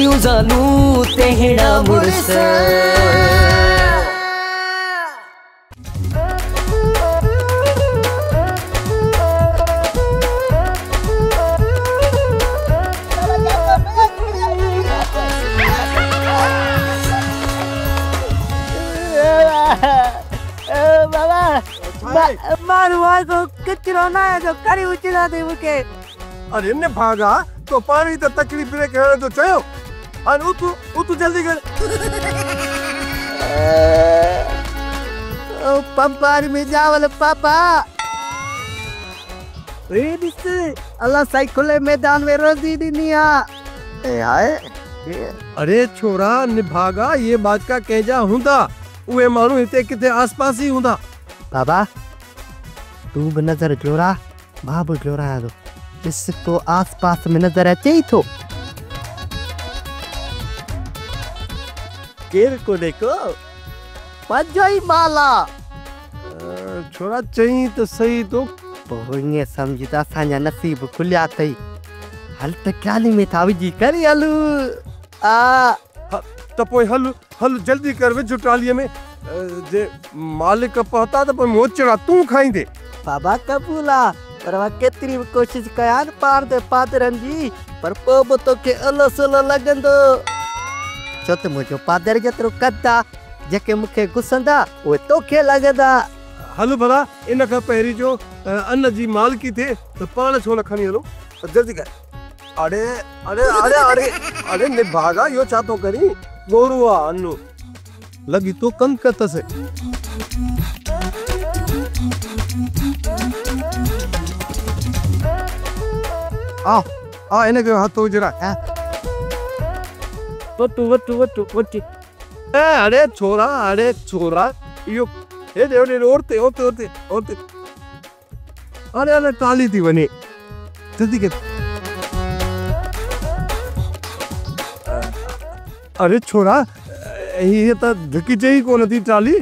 जहिड़ियूं ज़ालूं तहिड़ा मुड़ुस। मारू कचरो ना है जो करी उचला दे मुके। अरे ने भागा तो पानी तो तकलीफ रे कहण तो चयो। अन उठ उठ जल्दी कर। ओ पंपार में जावल पापा। रे this अल्लाह साई खुले मैदान में रोजी दुनिया। ए हाय अरे छोरा निभागा ये बात का कहजा हुंदा उहे माण्हू हिते किथे आसपास ही हुंदा। बाबा तू भी नजर जोरा मां भी जोरा तो इसको आस पास में नजर अचे ही थो। केर को देखो पंजो ही माला। छोरा चई तो सही तो पोइ सम्झी त असांजा नसीब खुलिया अथई। हल त ख्याली में था विझी करी हलू। आ त पोइ हल हल जल्दी कर विझ ट्रालीअ में। जे मालिक पहुता त पोइ मोचड़ा तूं खाईंदे। बाबा कबूल आहे पर मां केतिरी बि कोशिश कयां न पाण ते पादरनि जी पर पोइ बि तोखे अलो सलो लॻंदो। छो त मुंहिंजो पादर जेतिरो कदु आहे जेके मूंखे घुसंदा उहे तोखे लॻंदा। हल भला इन खां पहिरीं जो अन जी मालिकी थिए त पाण छो न खणी हलो। जल्दी कर। अरे अरे अरे अरे अरे निभागा इहो छा थो करीं? गोरू आहे अनु लॻी तो कंक अथसि। आ आ हिन खे हथु विझराए। वटु वटु वटु वटु। ए अरे छोरा इहो हेॾे होॾे रोड ते ओते ओते ओते। अरे अरे टाली थी वञे जल्दी कर। अरे छोरा हीअ त धिकिजे ई कोन थी ट्राली।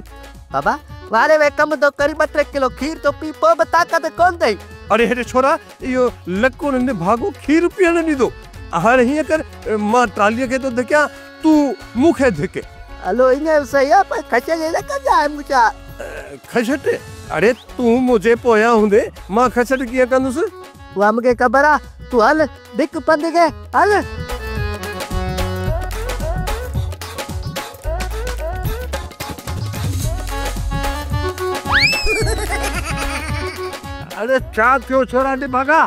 बाबा वारे वे कम तो करी 2-3 किलो खीर तो पी पोइ बि ताक़त कोन अथई। अरे हेॾे छोरा इहो लको न भाॻो खीर पीअण ॾींदो। हाणे हीअं कर मां ट्रालीअ खे थो धिकियां तूं मूंखे धिके। हलो ईअं सही आहे पर खसट न कजांइ मूंसां। खसट? अरे तूं मुंहिंजे पोयां हूंदे मां खसट कीअं कंदुसि? उहा मूंखे ख़बर आहे तूं हल धिक पंध खे हल। अरे छा थियो छोरा निभागा?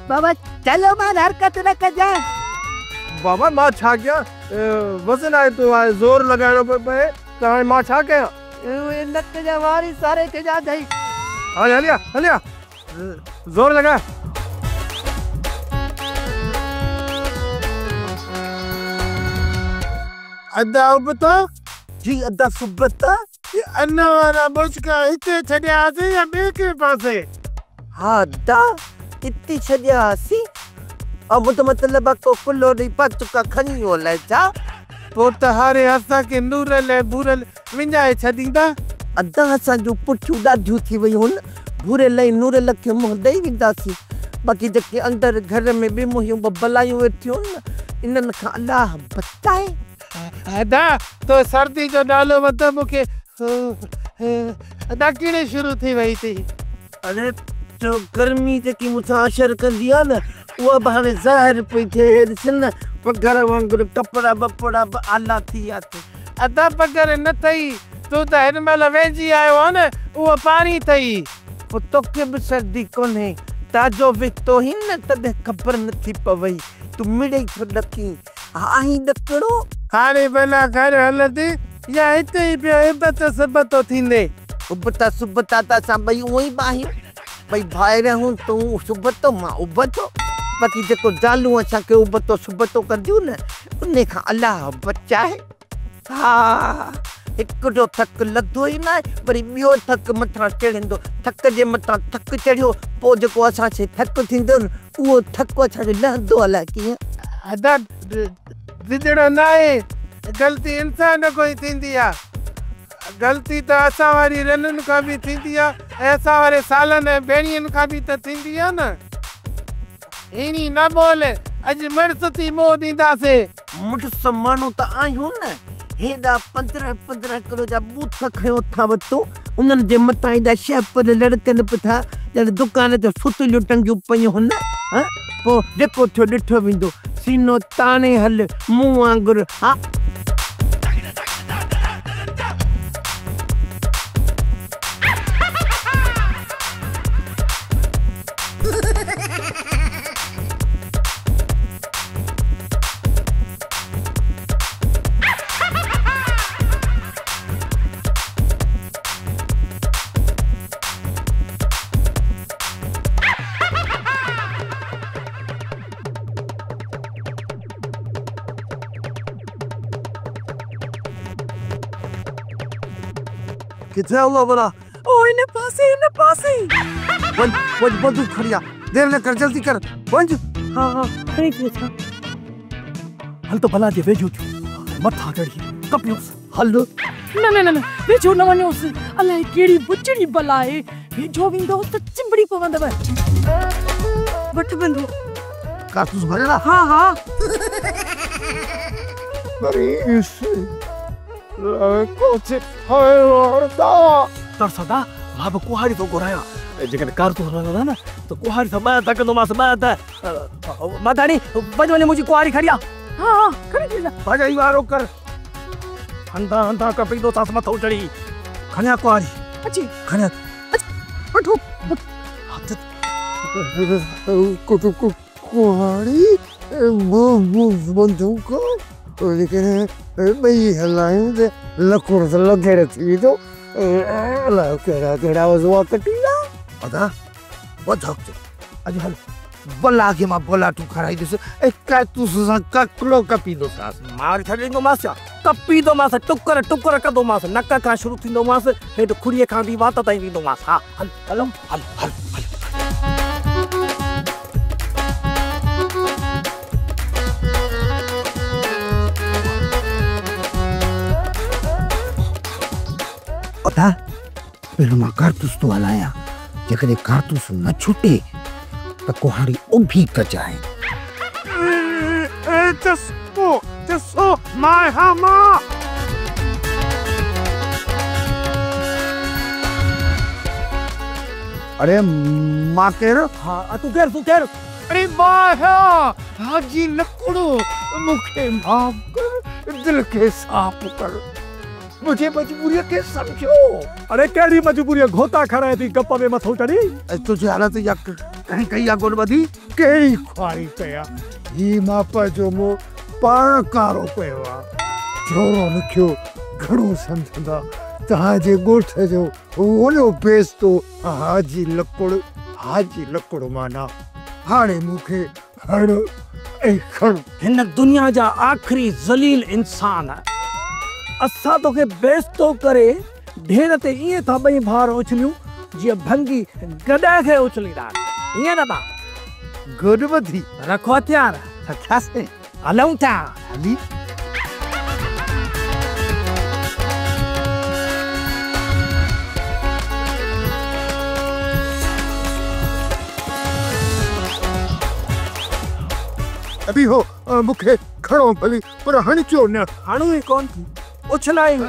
बाबा चलो मां हरकत न कजांइ। बाबा मां छा कयां? वज़न आहे तो आहे ज़ोर लॻाइणो पियो पए त हाणे मां छा कयां? उहे लत जा वारी सारे छॾिया अथई। हाणे हलिया हलिया ज़ोर लॻाए। अदा उबतो जी अदा सुबता अन वारा बुचका हिते छॾिया हुआसीं या ॿिए कंहिं पासे? हा अदा हिते छॾिया हुआसीं। ऐं मुंहिंजो मतिलबु आहे को कुल्हो ॾेई पचुका खणी वियो अलाए छा? पोइ त हाणे असांखे नूरल ऐं भूरल विञाए छॾींदा। अदा असांजूं पुठियूं ॾाढियूं थी वयूं आहिनि। भूरल ऐं नूरल खे मुंहुं ॾेई वेंदासीं। बाक़ी जेके अंदरि घर में ॿियूं ॿ बलायूं वेठियूं आहिनि न इन्हनि खां अलाह बचाए। अदा तो सर्दी जो नालो वरितो मूंखे ॾकिणी शुरू थी वई थी। अरे जो गर्मी जेकी मूंसां असर कंदी आहे न उहा बि हाणे ज़ाहिर पई थिए। ॾिस न पघर वांगुरु कपिड़ा बपिड़ा बि आला थी विया अथई। अदा पघर न अथई तूं त हिन महिल वेंजी आयो आहीं न उहो पाणी अथई। पोइ तोखे बि सर्दी कोन्हे। ताज़ो वितो ही न तॾहिं ख़बर नथी पवई। तूं मिड़े थो ॾकी आहीं ॾकणो। हाणे भला घर हलंदी या हिते ई पियो इबत सुबतो थींदे? उबता सुबता त असां ॿई उअं ई बि आहियूं। ॿई भाइर आहियूं तूं सुबतो मां उबतो। बाक़ी जेको ज़ालूं असांखे उबतो सुबतो कंदियूं न उन खां अलाह बचाए। हा हिकिड़ो थक लधो ई न आहे वरी ॿियो थक मथां चढ़ंदो। थक जे मथां थक चढ़ियो पोइ जेको असांखे थक थींदो न उहो थक असांजो लहंदो अलाए कीअं। अदा डिॼणो न आहे ग़लती इंसान खां ई थींदी आहे। ग़लती त असां वारी रननि खां बि थींदी आहे ऐं असां वारे सालनि ऐं भेणियुनि खां बि त थींदी आहे न। हीणी न ॿोल اڄ مڙس ٿي منهن ڏينداسين. مڙس ماڻهو ته آهيون نه، هيڏا 15 15 ڪلو جا ٻوٿ کنيو ٿا وتو، انهن جي مٿان ايڏا شهپر لڙڪن به ٿا، ڄڻ دڪان تي ستليون ٽنگيون پيون هن. ها، پوء جيڪو ٿيو ڏٺو ويندو. سينو تاڻي هل مون وانگر. ها. किथे हुआ बोला? ओ इन पासे, इन पासे। वञ वञ बंदूक खणी आ, देर न कर, जल्दी कर, वञ। हा हा खणी थी अचां। हल त भला जे वेझो थियो, मथां चढ़ी कपियोस। हल। न न न न, वेझो न वञोस, अलाए कहिड़ी बुचड़ी बला आहे, वेझो वेंदो त चिंबड़ी पवंदव। वठ बंदूक। कारतूस भरियल आहे? हा हा। तरसदा, मां बि कुहाड़ी थो घुरायां। जेकॾहिं कारतूस हलंदा न त कुहाड़ी सां ॿ धकंदोमांसि, ॿ हथ। माताणी, वञ वञ मुंहिंजी कुहाड़ी खणी आ। हा हा खणी थी अचां। भॼाई वारो कर, हंधां हंधां कपींदो अथांसि मथो चढ़ी। खणी आ कुहाड़ी। अची। खणी आ। वठो। हथ। कुहाड़ी, बंदूक, लेकिन ॿई हलायूं त लकुड़ त लघेड़ थी वेंदो। अलाए कहिड़ा कहिड़ा वज़ुआ कटींदा। अदा, वधक अॼु हल, बला खे मां बलाटूं खाराईंदुसि ऐं कारतूस सां ककड़ो कपींदोसांसि। मारे छॾींदोमांसि छा? कपींदोमांसि, टुकर टुकर कंदोमांसि, नक खां शुरू थींदोमांसि, हेठि खुड़ीअ खां बि वात ताईं वेंदोमांसि। हा, हल, हलूं, हल, हल, हल। अदा, पहिरियों मां कारतूस थो हलायां, जेकॾहिं कारतूस न छुटे त कुहाड़ी उभी कजांइ। ॾिसो, ॾिसो, मां हा मां। अरे मां केरु? हा, तूं केरु, तूं केरु? अरे मां हा, हाजी लकुड़ो, मूंखे माफ़ कर, दिलि खे साफ़ कर, मुंहिंजे मजबूरीअ खे सम्झो। अरे कहिड़ी मजबूरीअ? घोता खाराए थी गप में मथो चढ़ी। ऐं तुंहिंजी हालत इहा कंहिं कई आहे कोन ॿधी? कहिड़ी ख़ुआरी कयां, ही मां पंहिंजो मुंहुं पाण कारो कयो आहे। झोरो लिखियो घणो सम्झंदा, तव्हांजे ॻोठ जो वॾो बेइज़्ज़तो हाजी लकुड़, हाजी लकुड़ माना हाणे मूंखे हण ऐं खण। हिन दुनिया जा आख़िरी ज़लील इंसान, असां तोखे बेइज़्ज़तो करे ढेर ते ईअं था ॿई भार उछलियूं जीअं भंगी गॾ खे उछलींदा आहिनि। ईअं न था? गॾु वधी रखो हथियार, रखियासीं, हलूं था। हली। अभी हो, मूंखे खणो भली, पर हणिजो न। हणूं ई कोन थी, उछलायूं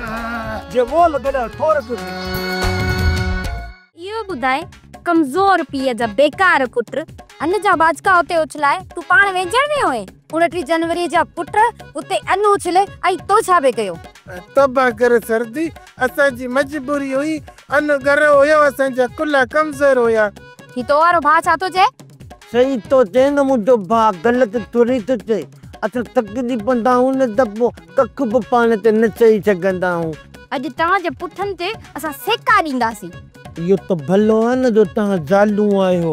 जे वोल गॾ ठोर। इहो ॿुधाए कमज़ोर पीउ जा बेकार पुट, अन जा बाचका उते उछलाए, तूं पाण वेझण वियो हुएं? 29 जनवरी जा पुट उते अन उछले ऐं तो छा पए कयो? तौबा कर सर्दी, असांजी मजबूरी हुई, अन ॻरो हुयो, असांजा कुल्हा कमज़ोर हुया। ही तो वारो भाउ छा थो चए? सही थो चए न मुंहिंजो भाउ, ग़लति थोरी थो चए। असां थकिजी पवंदा आहियूं न त पोइ कख बि पाण ते न चई सघंदा आहियूं। अॼु तव्हांजे पुठनि ते असां सेका ॾींदासीं। इहो त भलो आहे न जो तव्हां ज़ालूं आहियो,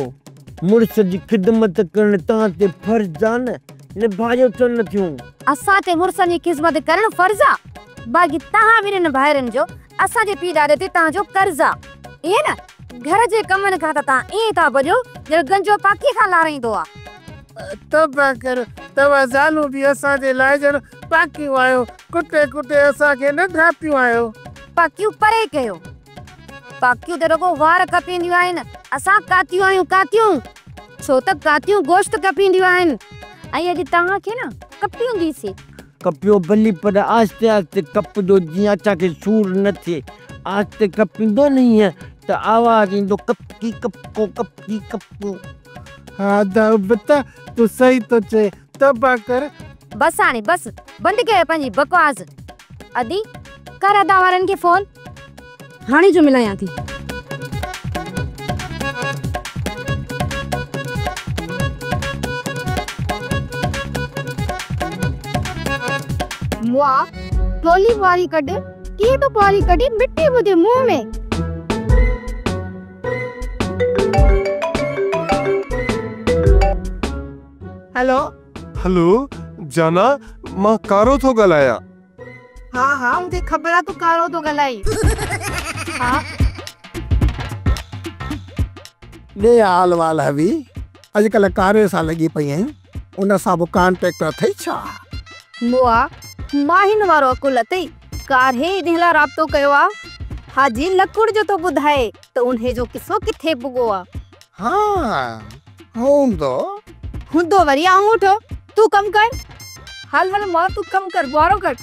मुड़ुस जी ख़िदमत करणु तव्हां ते फ़र्ज़ आहे न, निभायो छो न थियूं? असां ते मुड़ुसनि जी ख़िदमत करणु फ़र्ज़ आहे, बाक़ी तव्हां ॿिन्हिनि भाइरनि जो असांजे पीउ ॾाॾे ते तव्हांजो कर्ज़ आहे। ईअं न, घर जे कमनि खां त तव्हां ईअं था भॼो ॼण गंजो पाकीअ खां लाराईंदो आहे। तौबा कर, तव्हां ज़ालूं बि असांजे लाइ ॼण पाकियूं आहियो, कुटे कुटे असांखे न ढापियूं आहियो। पाकियूं परे कयो, पाकियूं त रुॻो वार कपींदियूं आहिनि, असां कातियूं आहियूं, कातियूं। छो त कातियूं गोश्त कपींदियूं आहिनि, ऐं अॼु तव्हांखे न कपियूंदीसीं। कपियो भली पर आहिस्ते आहिस्ते कपजो जीअं असांखे सूर न थिए। आहिस्ते कपींदो न ईअं त आवाज़ ईंदो कपकी कपको कपकी कपको। हा दाबता तूं सही थो चए, तबाह कर। बसि हाणे बसि बंदि कयो पंहिंजी बकवास। अदी कर अदा वारनि खे फ़ोन, हाणे जो मिलायां थी। मुआ टोली वारी कढ, कीअं थो पारी कढी मिटी मुंहिंजे मुंहं में। हेलो हेलो जाना, मां कारो थो ॻाल्हायां। हा हा मूंखे ख़बर आहे तूं कारो थो ॻाल्हाईं। हा ॾे हाल वाल हवी, अॼुकल्ह कारे सां लॻी पई आहीं, उन सां बि कॉन्टेक्ट अथई छा? मुआ मां हिन वारो अकुल अथई, कारे इन लाइ राब्तो कयो आहे। हाजी लकुड़ जो थो ॿुधाए त उन्हे जो किसो किथे पुॻो आहे। हा हूंदो हूंदो वरी आंगूठो। तूं कमु कर, हल हल मां तूं कमु कर, वारो कर।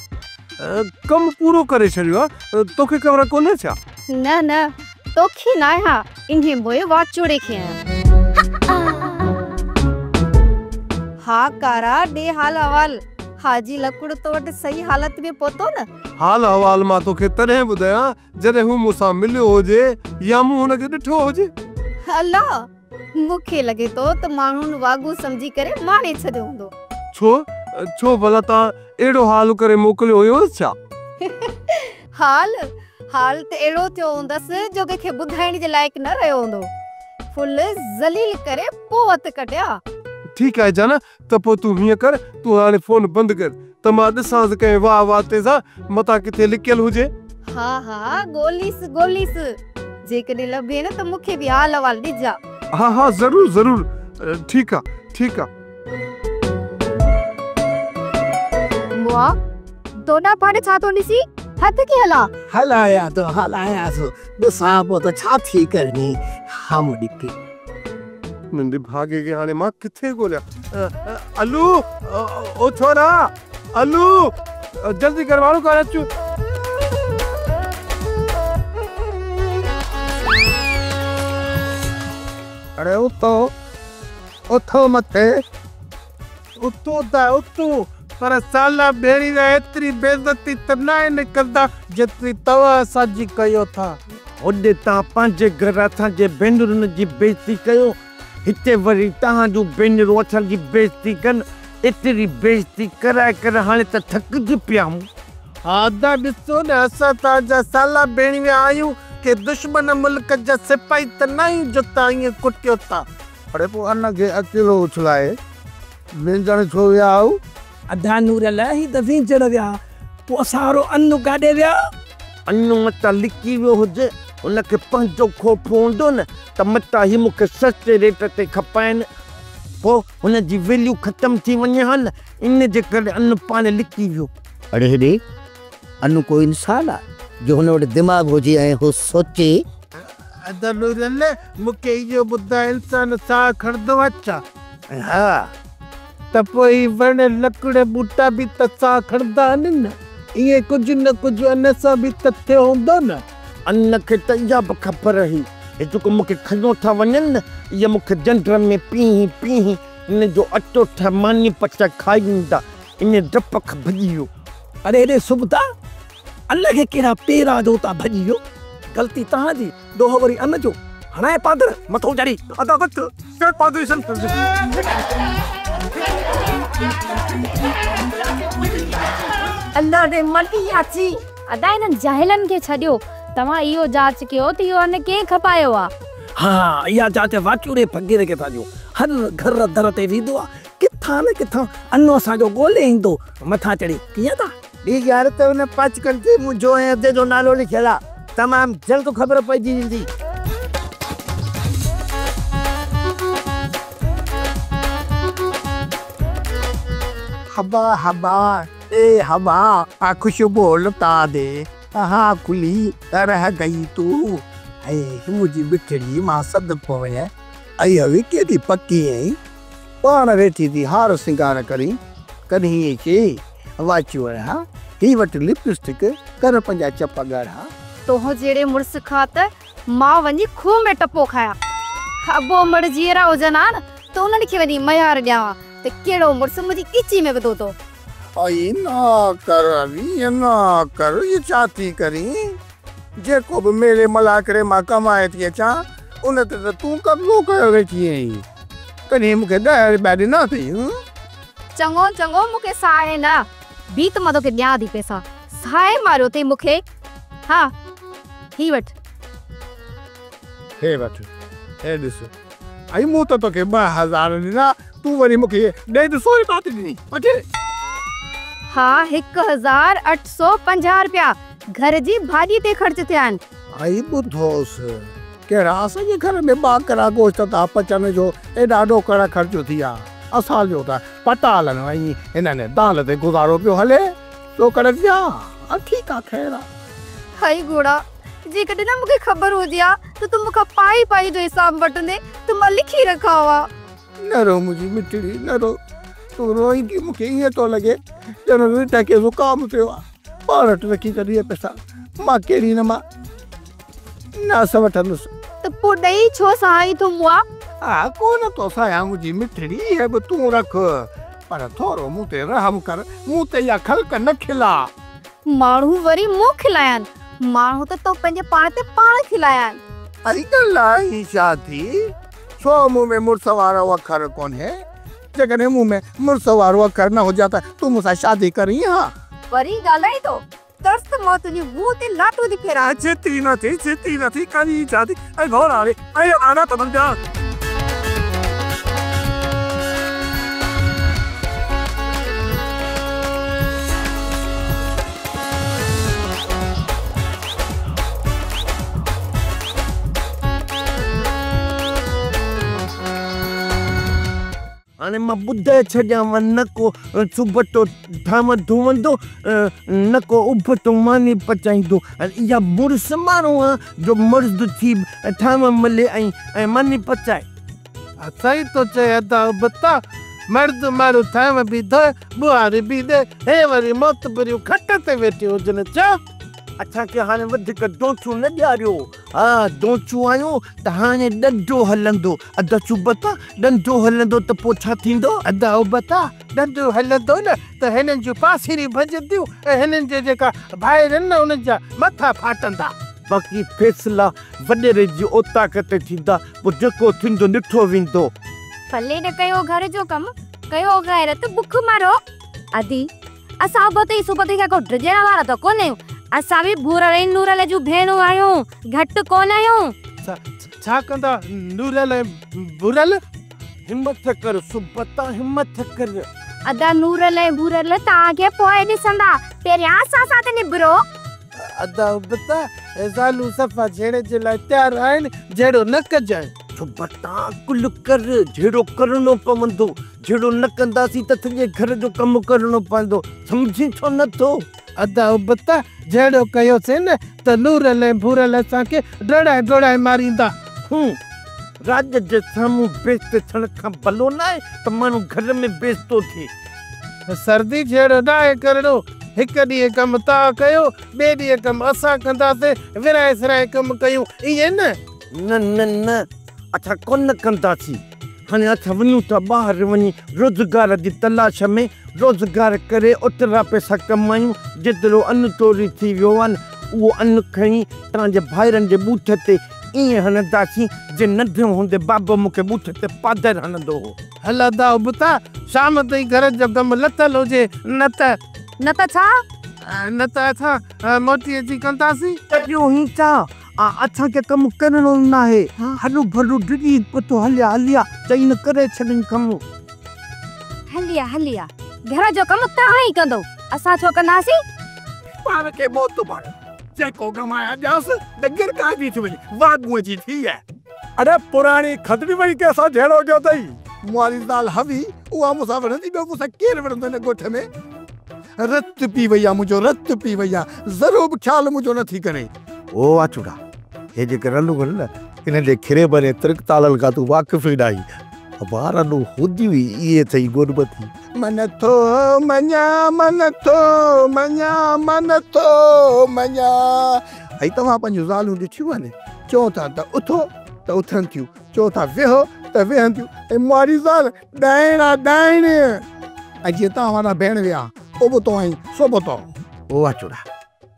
कमु पूरो करे छॾियो आहे, तोखे ख़बर कोन्हे छा? न न तोखे न आहियां, इन्हे मोए वाचोड़े खे आहियां। हा कारा ॾे हाल अहवाल, हाजी लकुड़ तो वटि सही हालत में पहुतो न? हाल अहवाल मां तोखे तॾहिं ॿुधायां जॾहिं हू मूंसां मिलियो हुजे या मूं हुनखे ॾिठो हुजे। अलाह मूंखे लॻे थो त माण्हुनि वागू सम्झी करे मारे छॾियो हूंदो। छो छो भला तव्हां अहिड़ो हाल करे मोकिलियो हुयो छा? हाल हाल त अहिड़ो थियो हूंदसि जो कंहिंखे ॿुधाइण जे लाइक़ न रहियो हूंदो। फुल ज़लील करे पोइ हथु कढिया। ठीकु आहे जाना, त पोइ तूं हीअं कर, तूं हाणे फ़ोन बंदि कर त मां ॾिसांसि कंहिं वाह वाह ते सां, मतां किथे लिकियल हुजे। हा हा ॻोल्हीसि ॻोल्हीसि, जेकॾहिं लभे न त मूंखे बि हाल अहवाल ॾिजां। हा हा ज़रूरु ज़रूरु, ठीकु आहे ठीकु आहे। मुआ दोना पाणे छा थो ॾिसी, हथ कीअं हला? हलायां थो हलायां थो, ॾिसां पोइ त छा थी करणी। हा मुंहिंजी नंढे भागे खे हाणे मां किथे ॻोल्हियां। अलू ओ छोरा अलू जल्दी कर वारो कर अचु। अरे उथो उथो मथे उथो त उथो, पर साला भेड़ी एतिरी बेइज़ती त न आहिनि कंदा जेतिरी तव्हां असांजी कयो था। होॾे तव्हां पंहिंजे घर असांजे भेनरुनि जी बेइज़ती कयो, हिते वरी तव्हांजूं भेनरूं असांजी बेइज़ती कनि। एतिरी बेइज़ती कराए करे हाणे त थकिजी पिया आहियूं। हा अदा ॾिसो न, असां तव्हांजा साला भेणी आहियूं के दुश्मन मुल्क जा सिपाही त न आहियूं जो तव्हां ईअं कुटियो था। अरे पोइ अन खे अकेलो उछलाए वेंजण छो विया आहियो? अदा नूरल ही त वींजण विया, पोइ असां वारो अनु काॾे विया? अनु मतां लिकी वियो हुजे, हुनखे पंहिंजो ख़ौफ़ हूंदो न त मतां ही मूंखे सस्ते रेट ते खपाइनि, पोइ हुनजी वैल्यू ख़तमु थी वञे हा न, इन जे करे अनु पाण लिकी वियो। अड़े हेॾे अनु को इंसान आहे जो हुन वटि दिमाग़ हुजे ऐं हू सोचे। अदा नूरल मूंखे इहो ॿुधाए इंसान साह खणंदो आहे छा? हा त पोइ वण लकड़ ॿूटा बि त साह खणंदा आहिनि न, ईअं कुझु न कुझु अन सां बि त थियो हूंदो न। अन खे त इहा बि ख़बर हुई, हे जेको मूंखे खणो था वञनि न, इहे मूंखे जंड में पीही पीही इन जो अटो ठाहे मानी पचाए खाई ईंदा, इन डप खां भॼी वियो। अरे हेॾे सुबता अन खे कहिड़ा पेरा जो उतां भॼी वियो। ग़लती तव्हांजी, ॾोह वरी अन जो। हणाए पादर मथो चढ़ी अदा वक़्तु अल्लाह रे मटी आची। अदा इन्हनि जाहिलनि खे छॾियो, तव्हां इहो जांच कयो त इहो अन कंहिं खपायो आहे। हा इहा जांच वाचूरे फ़क़ीर खे था ॾियूं, हर घर दर ते वेंदो आहे, किथां न किथां अन असांजो ॻोल्हे ईंदो मथां चढ़ी। कीअं था? ॿी ॻाल्हि त हुन पाचकन ते मुंहिंजो ऐं अदे जो नालो लिखियलु आहे, तमामु जल्द ख़बर पइजी वेंदी। हबा हबा ए हबा आ खुशबू लुटा दे, कहाँ खुली रह गई तू। ऐ मुंहिंजी मिठड़ी मां सद पवे, ऐ हवी केॾी पकी आई। पाण वेठी थी हार सिंगार करी, कॾहिं ईअं चए वाचियो हा, ही वटि लिपस्टिक कर पंहिंजा चप ॻाढ़ा। तो जहिड़े मुड़ुस खां त मां वञी खूह में टपो खायां। अबो मड़ जीअरा हुजनि हा न त उन्हनि खे वञी मयार ॾियां त कहिड़ो मुड़ुस मुंहिंजी ॻिची में विधो थो। आई ना कर अवी, ना कर, इहो छा थी करी? जेको बि मेले मलाकड़े मां कमाए थी अचां उन ते त तूं कब्ज़ो कयो वेठी आहीं। कॾहिं मूंखे 10 रुपया ॾिना अथई? चङो चङो मूंखे साए न बी त मां तोखे ॾियां थी पैसा। साए मारियो अथई मूंखे। हा ही वठि, हे वठि, हे ॾिस। ऐं मूं त तोखे 2000 ॾिना, तूं वरी मूंखे 150 रुपया थी ॾिनी। वठि। हा 1850 रुपया घर जी भाॼी ते ख़र्च थिया आहिनि। आई ॿुधोसि, कहिड़ा असांजे घर में ॿाकरा गोश्त था पचनि जो एॾा ॾोकड़ा ख़र्च थी विया। असांजो त पटालनि ऐं हिननि दाल ते गुज़ारो पियो हले, ॾोकड़ विया। ठीकु आहे, ख़ैर आहे। हाई घोड़ा, जेकॾहिं न मूंखे ख़बर हुजे हा त तूं मूंखां पाई पाई जो हिसाब वठंदे त मां लिखी रखां हा। न रो मुंहिंजी मिठड़ी, न रो। तूं रोई थी मूंखे ईअं थो लॻे ॼण रिट खे ज़ुकाम थियो आहे। पाण वटि रखी छॾ इहे पैसा, मां कहिड़ी न मां नास वठंदुसि। त पोइ ॾेई छो सहाई थो मुआ? हा कोन थो सहायां मुंहिंजी मिठड़ी, इहे बि तूं रख, पर थोरो मूं ते रहम कर, मूं ते इहा ख़ल्क न खिला। माण्हू वरी मूं खिलायनि, माण्हू त तो पंहिंजे पाण ते पाण खिलायनि। अरे ॻाल्हाई छा थी? छो मूं में मुड़ुस वारो अखर कोन्हे? जेकॾहिं मूं में मुड़ुस वारो अखर न हुजे त तूं मूंसां शादी करी हा? वरी ॻाल्हाई थो, तरस त मां तुंहिंजे मुंहं ते लाटो थी फेरां। छेती न थी, छेती न थी, करी छा थी? ऐं घोड़ा रे, ऐं आना त बंदा। हाणे मां ॿुधाए छॾियांव, न को सुबतो ठाम धुवंदो, न को उबतो मानी पचाईंदो। इहा मुड़ुस माण्हू आहे जो मर्द थी ठाम मिले ऐं मानी पचाए। सही थो चए अदा उबता, मर्द माण्हू ठाम बि धोए, ॿुहारी बि ॾे, हे वरी मोतबरियूं खट ते वेठियूं हुजनि छा? असांखे हाणे वधीक दोचू न ॾियारियो। हा दोचू आहियूं त हाणे ॾंडो हलंदो। अदा सुबता, ॾंडो हलंदो त पोइ छा थींदो? अदा उबता, ॾंडो हलंदो न त हिननि जूं पासिरियूं भॼंदियूं ऐं हिननि जे जेका भाइर आहिनि न उन्हनि जा मथा फाटंदा। बाक़ी फ़ैसिला वॾेरे जी औताक ते थींदा, पोइ जेको थींदो ॾिठो वेंदो। भले न कयो घर जो कमु, कयो ग़ैरत बुख मारो। अदी असां उबते ई सुबते खां को डिॼण वारा त कोन आहियूं। असां बि भूरल ऐं नूरल जूं भेणूं आहियूं, घटि कोन आहियूं। छा कंदा नूरल ऐं भूरल? हिमत कर सुबता, हिमत कर। अदा नूरल ऐं भूरल तव्हांखे पोइ ॾिसंदा, पहिरियां असां सां त निभिरो। अदा उबता, ज़ालूं सफ़ा झेड़े जे लाइ तयारु आहिनि, झेड़ो न कजांइ। सुबता कुल कर, झेड़ो करिणो पवंदो। झेड़ो न कंदासीं त सॼे घर जो कमु करिणो पवंदो, सम्झी छो नथो? अदा उबता, झेड़ो कयोसीं न त नूरल ऐं भूरल असांखे डोड़ाए डोड़ाए मारींदा। राज जे साम्हूं बेइज़्ज़त थियण खां भलो न आहे त माण्हू घर में बेइज़्ज़तो थिए। सर्दी झेड़ो न आहे करिणो, हिकु ॾींहुं कमु तव्हां कयो, ॿिए ॾींहुं कमु असां कंदासीं, विराए सिराए कमु कयूं, ईअं न? न न न, असां कोन कंदासीं। हाणे असां वञूं था ॿाहिरि वञी रोज़गार जी तलाश में, रोज़गार करे ओतिरा पैसा कमायूं जेतिरो अन चोरी थी वियो आहे न, उहो अन खणी तव्हांजे भाइरनि जे बूथ ते ईअं हणंदासीं जे नंढे हूंदे बाबो मूंखे बूथ ते पादर हणंदो हो। हल अदा उबता, शाम ताईं घर जो कमु लथल हुजे, न त न त छा? न त असां मोटी अची कंदासीं। कढियो ही छा? असांखे कमु करिणो न आहे। हरू भरू डिॼी पतो हलिया हलिया चई न करे छॾनि कमु। हलिया हलिया, घर जो कमु तव्हां ई कंदो, असां छो कंदासीं? पाण खे मौत भर, जेको गमाया ॾियांसि त गिरकाई थी वञे, वागूअ जी थी आहे। अरे पुराणी खदड़ी वई कंहिंसां झेड़ो कयो अथई? मुंहिंजी ज़ाल हवी, उहा मूंसां विढ़ंदी, ॿियो मूंसां केरु विढ़ंदो हिन ॻोठ में? रत पी वई आहे मुंहिंजो, रत पी वई आहे, ज़रो बि ख़्यालु मुंहिंजो नथी करे। ओ वाचुड़ा, हे जेके रलूं न, इन्हनि जे खिरे भरे त्रिक तालनि खां तूं वाक़िफ़ ई न आहीं। ابا رنو هونديون ئي اهي اٿئي گڏبتي. من ٿو مڃان من ٿو مڃان من ٿو مڃان. ۽ توهان پنهنجون زالون ڏٺيون آهن؟ چئو ٿا ته اٿو ته اٿن ٿيون، چئو ٿا ويهو ته ويهن ٿيون. ۽ ماري زال ڏائڻ آ ڏائڻ. ۽ جيئن توهان وارا ڀيڻ ويا ابتو ۽ سوبتو. او واچوڙا،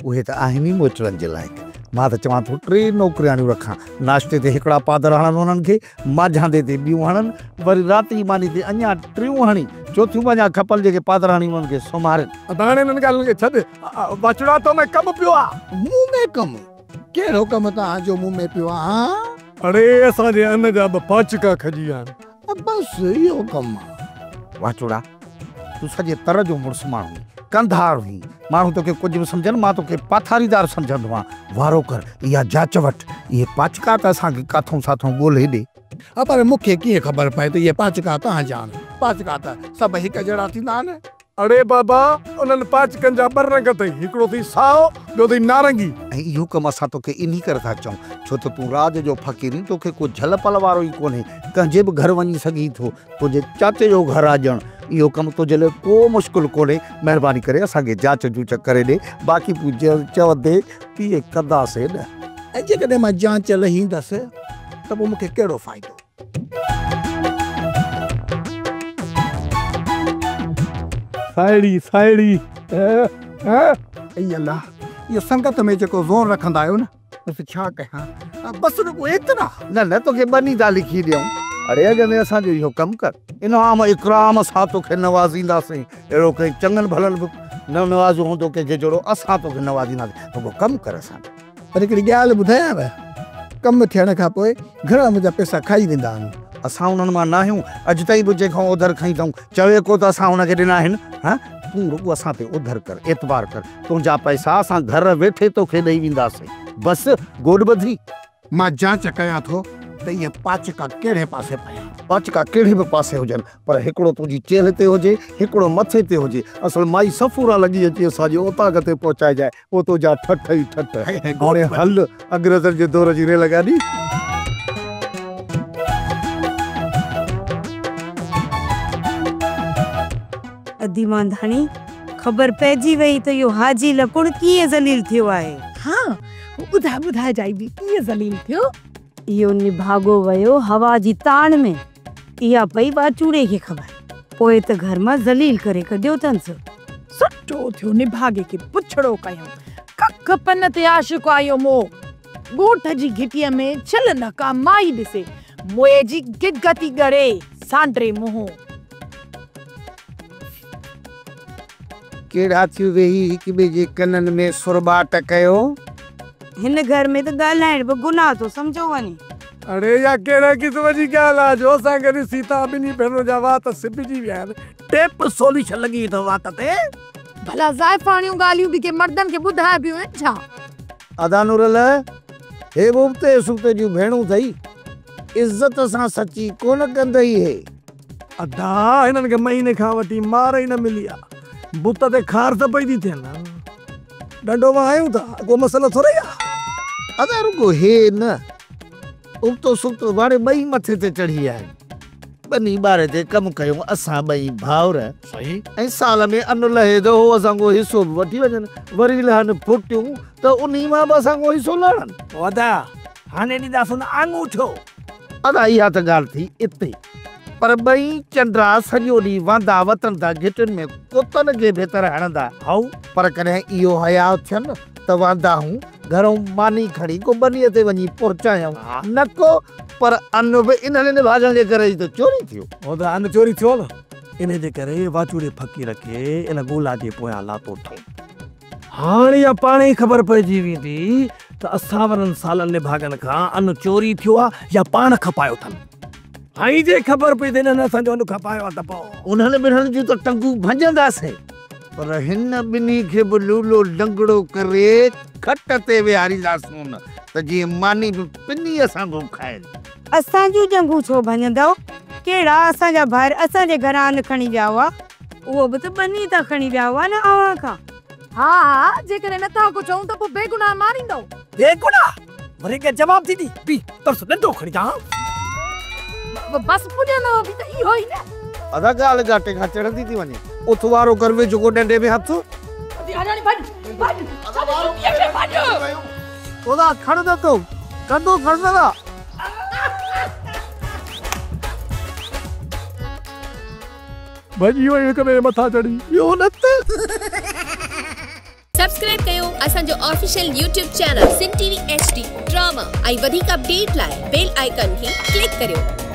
اهي ته آهن ئي موچڙن جي لائق. مان ته چوان ٿو ٽي نوڪرياڻيون رکان. ناشتي تي هڪڙا پادر هڻن انهن کي، مانجهاندي تي ٻيون هڻن، وري رات جي ماني تي اڃا ٽيون هڻي، چوٿيون به اڃا کپن جيڪي پادر هڻي انهن کي سمهارين. ادا هاڻي انهن ڳالهين کي ڇڏ، واچوڙا تو ۾ ڪم پيو آ. مون ۾ ڪم؟ ڪهڙو ڪم توهان جو مون ۾ پيو آ؟ هان؟ اڙي اسان جي ان جا ٻه پاچڪا کڄي ويا آهن. بس اهو ڪم آ. واچوڙا، تون سڄي تر جو مڙس ماڻهو آهين، ڪنڌار هئين، ماڻهو توکي ڪجهه به سمجهن، مان توکي پاٿاريدار سمجهندو آهيان. وارو ڪر، اها جاچ وٺ، اهي پاچڪا ته اسان کي ڪاٿئون ساٿئون ڳولهي ڏي. ها پر مون کي ڪيئن خبر پئي ته اهي پاچڪا توهان جا آهن؟ پاچڪا ته سڀ هڪ جهڙا ٿيندا آهن. اڙي بابا، انهن پاچڪن جا ٻه رنگ اٿئي، هڪڙو اٿئي سائو، ٻيو اٿئي نارنگي. ۽ اهو ڪم اسان توکي انهي ڪري ٿا چئون، ڇو ته تون راڄ جو فقير آهين، توکي ڪو جهل پل وارو ئي ڪونهي، ڪنهن جي به گهر وڃي سگهين ٿو، تنهنجي چاچي جو گهر آ ڄڻ، اهو ڪم تنهنجي لاء ڪو مشڪل ڪونهي، مهرباني ڪري اسان کي جاچ جوچ ڪري ڏي، باقي تون جيئن چوندين تيئن ڪنداسين نه. ۽ جيڪڏهن مان جاچ لهيندس ته پوء مون کي ڪهڙو فائدو؟ ساهيڙي ساهيڙي. اي الله، اهو سنگت ۾ جيڪو زور رکندا آهيو نه، بس ڇا ڪيان، بس رڳو ايترا. نه نه توکي ٻني ٿا لکي ڏيون. اڙي اڳ ۾ اسان جو اهو ڪم ڪر، انعام اڪرام سان توکي نوازينداسين. اهڙو ڪنهن چڱن ڀلن به نه نوازيو هوندو ڪنهن کي جهڙو اسان توکي نوازينداسين. رڳو ڪم ڪر اسان جو. پر هڪڙي ڳالهه ٻڌايانو، ڪم ٿيڻ کان پوء گهڻا منهنجا پئسا کائي ويندا آهن. اسان انهن مان ناهيون، اڄ تائين به جنهن کان اوڌر کنئي اٿئون، چوي ڪو ته اسان هن کي ڏنا آهن. ها، تون رڳو اسان تي اوڌر ڪر، اعتبار ڪر، تنهنجا پئسا اسان گهر ويٺي توکي ڏئي وينداسين. بس گوڏ ٻڌي. مان جاچ ڪيان ٿو ته اهي پاچڪا ڪهڙي پاسي پيا آهن. پاچڪا ڪهڙي به پاسي هجن، پر هڪڙو تنهنجي چيلهه تي هجي، هڪڙو مٿي تي هجي. اصل مائي صفورا لڳي اچي اسان جي اوطاق تي پهچائجانء، پوء تنهنجا ٺٺ ئي ٺٺ. هاڻي هل انگريزن جي دور جي ريل گاڏي. ادي مانڌاڻي، خبر پئجي وئي ته اهو حاجي لڪڻ ڪيئن ذليل ٿيو آهي. ها، ٻڌاء ٻڌائجانء به ڪيئن ذليل ٿيو؟ اهو نڀاڳو ويو هوا جي تاڻ ۾، اها پئي ٻاچوڙي کي خبر. پوء ته گهر مان ذليل ڪري ڪڍيو اٿنس. سٺو ٿيو نڀاڳي کي پڇڙو ڪيائون. ڪک پن تي عاشق آ اهو موهه. ڳوٺ جي گهٽيء ۾ ڇل نه ڪا مائي ڏسي. موئي جي گگ ٿي ڳڙي، سانڊري منهن. ڪهڙا ٿيون ويهي هڪ ٻئي جي ڪنن ۾ سرٻاٽ ڪيو. هن گهر ۾ ته ڳالهائڻ به گناهه ٿو سمجهيو وڃي. اڙي اها ڪهڙي قسم جي ڳالهه آ جو اسان کي ڏسي توهان ٻنهي ڀينرن جا وات سبجي ويا آهن. ٽيپ سوليشن لڳي وئي اٿو وات تي. ڀلا زائفاڻيون ڳالهيون به ڪي مردن کي ٻڌائبيون آهن ڇا؟ ادا نورل، هي به ابتي سبتي جون ڀيڻون اٿئي. عزت سان سچي ڪونه ڪندئي هي. ادا هنن کي مهيني کان وٺي مار ئي نه ملي آ. بت تي خار ته پئي ٿي ٿين. ڏنڊو وهايون ٿا، ڪو مسئلو ٿورئي آ. ادا رڳو هي نه، ابتو سبتو به هاڻي ٻئي مٿي تي چڙهي ويا آهن. ٻني ٻاري تي ڪم ڪيون اسان ٻئي ڀائر ۽ سال ۾ ان لهي ته هو اسان کان حصو به وٺي وڃن، وري لهن ڦٽيون ته انهي مان به اسان کان حصو لهڻن. ادا هاڻي ڏينداسون نه آڱوٺو. ادا اها ته ڳالهه ٿي اتي، پر ٻئي چنڊا سڄو ڏينهن واندا وتن ٿا گهٽين ۾ ڪتن کي ڀتر هڻندا. هائو. پر ڪڏهن اهو حياء ٿين ته واندا هون گهرئون ماني کڻي ڪو ٻنيء تي وڃي پهچايائون. نه ڪو، پر ان به انهن نڀاڳن جي ڪري ئي ته چوري ٿيو. هو ته ان چوري ٿيو نه، انهي جي ڪري واچوڙي فقير کي ان ڳولا جي پويان لاتو اٿئون. هاڻ اها پاڻ ئي خبر پئجي ويندي ته اسان وارن سالن نڀاڳن کان ان چوري ٿيو آ يا پاڻ کپايو اٿن. هائين جي خبر پئي ته انهن اسان جو ان کپايو آ ته پوء. انهن ٻنهن جون ته ٽنگون ڀڃنداسين. پر هن ٻنهي کي به لولو لنگڙو ڪري کٽ تي ويهارينداسون ته جيئن ماني به پني اسان کان کائن. اسان جون ڄنگهون ڇو ڀڃندؤ؟ ڪهڙا اسان جا ڀائر اسان جي گهران ان کڻي ويا هئا؟ اهو به ته ٻني تان کڻي ويا هئا نه اوهان کان. ها ها جيڪڏهن نٿا ڪو چئون ته پوء بيگناهه ماريندؤ. بيگناهه؟ وري ڪنهن جواب ٿي ڏي. بيهه ترس ڏنڊو کڻي اچان. بس پڄندو به ته اهو ئي نه. ادا ڳالهه ڳاٽي کان چڙهندي ٿي وڃي. اٿ وارو ڪر وجهه ڪو ڏنڊي ۾ هٿ. ادي هاجاڻي ڀڄ ڀڄ ڇڏ ڇٽيء کي ڀڄ. ادا کڻ نه تون ڪنڊو کڻ نه دا. ڀڄي وئي هڪ ٻئي مٿان چڙهي. ٻيو نه ته. سبسڪرائب ڪيو اسان جو official YouTube channel Sindh T V H D drama ۽ وڌيڪ اپڊيٽ لاء بيل آئيڪان کي ڪلڪ ڪريو.